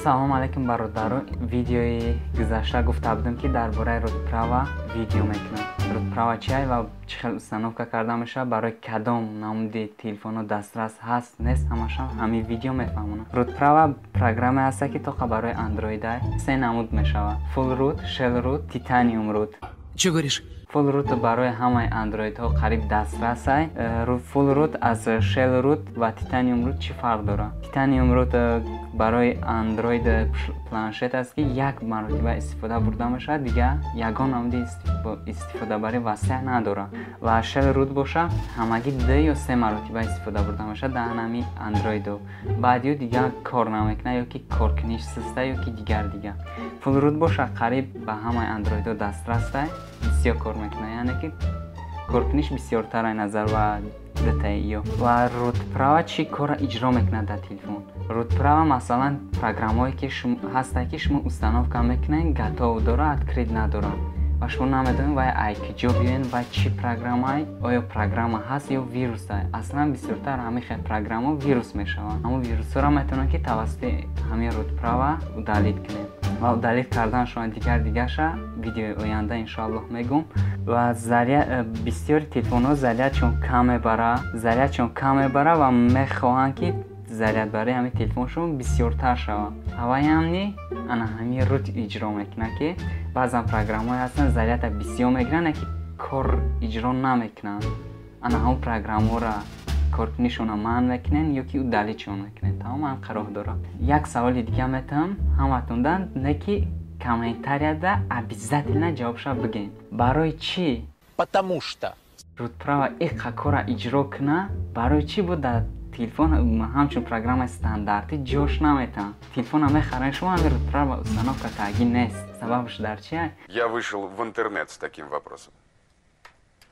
Салом алейкум бародаро. Видеои гузашта гуфта будам, ки дар бораи Рутправа видео мекунам. Рутправа чиай ва чӣ хел установка карда мешавад, барои кадом намуди телефонҳо дастрас ҳаст, нест, ҳамаша ҳамин видео мефаҳмонам. Рутправа программе ҳаста, ки тоқа барои андроида се намуд мешавад: Full Root, Shell Root, Titanium Root. Чё говоришь? Full Root барои ҳамаи андроидҳо қариб дастрасай. Full Root аз Shell Root ва Titanium Root чӣ фарқ дорад? Titanium Root барои Android планшет аст, ки як маротиба истифода бурда мешавад, дигар ягон намуди истифодабарӣ васеъ надорад. Ва Shell Root боша, ҳамагӣ ду ё се маротиба истифода бурда мешавад дар ҳамин андроидо, баъд ё дигар кор намекунад, ё ки коркуниш суста, ё ки дигар дигар. Full Root боша, қариб ба ҳамаи андроидо дастрастай, бисёр кор мекунад, яъне ки коркуниш бисёртар назар ба дутаи ё. Ва Рутправа чӣ корро иҷро мекунад дар телефон? Рутправа, масалан, программое ки ҳастае, ки шумо установка мекунед, готов дора, открыть надорад ва шумо намедонед, вай ай куҷо биёен, вай чӣ программае, оё программа ҳаст ё вирусае. Аслан бисёртар ҳамин хел программао вирус мешаванд. Ҳамон вирусҳоро метавонед, ки тавассути ҳамин Рутправа удалить кунед ва удалить карданашон дигар дигарша видеои оянда иншоаллоҳ мегӯм. Ва бисёри телефонҳо зарядшон кам мебара, зарядшон кам мебара ва мехоҳанд, ки зарядбарии ҳамин телефоншон бисёртар шавад. Ҳаваямни ана ҳамин рут иҷро мекунад, ки баъзан программаҳое ҳастанд, заряда бисёр мегиранд, ки кор иҷро намекунанд. Ана ҳамон программаҳоро коркунишонро манъ мекунен ё ки удалить шон мекунен. Тамоман қарор дорад. Як саволи дига метавам ҳаматонда, не ки комментарияда обязательно ҷавобша бигӯен: барои чӣ Потому что. Рутправа иқа кора иҷро куна, барои чӣ буд дар телефон ҳамчун программаи стандартӣ ҷош наметаванд? Телефона мехарен шумо, ҳамин Рутправа установка таги нест. Сабабш дар чия? Я вышел в интернет с таким вопросом.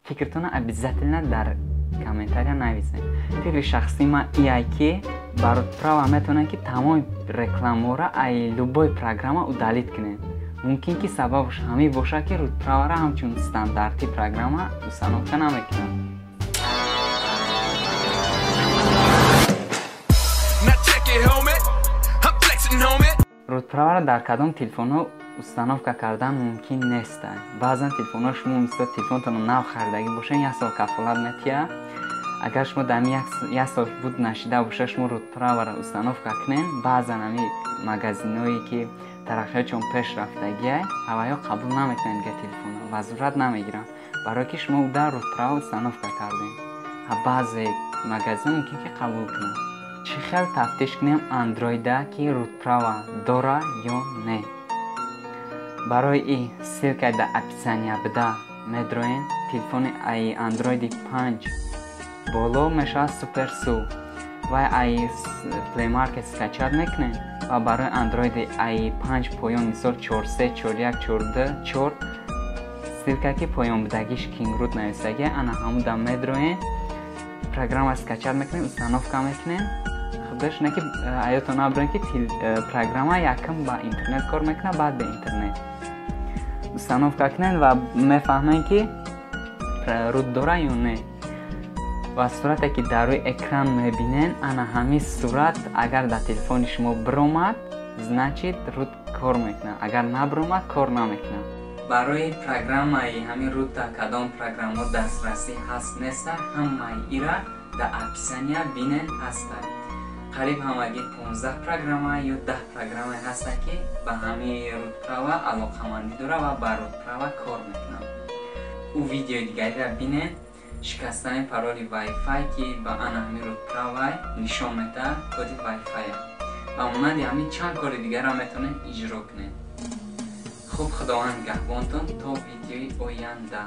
Фикртона обязательно дар комментария нависед. Фикри шахсии ман ияй, ки ба Рутправа метавонед, ки тамоми рекламаҳоро ай любой программа удалить кунед. Мумкин ки сабабш ҳамин бошад, ки Рутправаро ҳамчун стандартӣ программа установка намекунад. Now check it, homie. I'm flexing, homie. Рутправаро дар кадом телефонҳо установка кардан мумкин нест? Баъзан телефонҳо, шумо мисол телефонтонро нав харидагӣ бошед, як сол кафолат метиҳад. Агар шумо дар як сол буд нашида боша, шумо Рутправаро установка кунед, баъзан ҳамин магазинҳое, ки тараққиётшон пеш рафтагиай, ҳавайҳо қабул намекунанд, дига телефонро возврат намегиранд, барое ки шумо дар Рутправа установка кардем. Баъзе магазин мумкин ки қабул кунанд. Чӣ хел тафтиш кунем андроида, ки Рутправа дора ё не? Барои и ссылка дар описания буда медроен. Телефони ай андроиди 5 боло мешавад SuperSU, вай ай Play Market скачать мекунем. Ва барои андроиди ай 5 поён, мисол 4.3, 4.1, 4.2, 4, ссылка ки поён будагиш KingRoot нависагӣ, ана ҳамуда медроен, программа скачать мекунем, установка мекунем. Худаш не ки аётон набурем, ки программа якм ба интернет кор мекунад, баъд ба интернет установка кунед ва мефаҳмем, ки рут дора ё не. Ва сурате, ки дар рӯи экран мебинен, ана ҳамин сурат агар дар телефони шумо биромад, значит, рут кор мекунад, агар набиромад, кор намекунад. Барои программаи ҳамин рута кадом программаҳо дастрасӣ ҳаст, неста, ҳамаи ира дар описания бинен, ҳаста. Қариб ҳамагӣ 15 программа ё 10 программае ҳаста, ки ба ҳамин Рутправа алоқамандӣ дора ва ба Рутправа кор мекунанд. Ӯ видеои дигариро бинен, шикастани пароли Wi-Fi, ки ба ана ҳамин Рутправа нишон медиҳад коди Wi-Fi. Ва монанди ҳамин чанд кори дигарро метавонед иҷро кунед. Хуб, Худованд нигаҳбонтон то видеои оянда.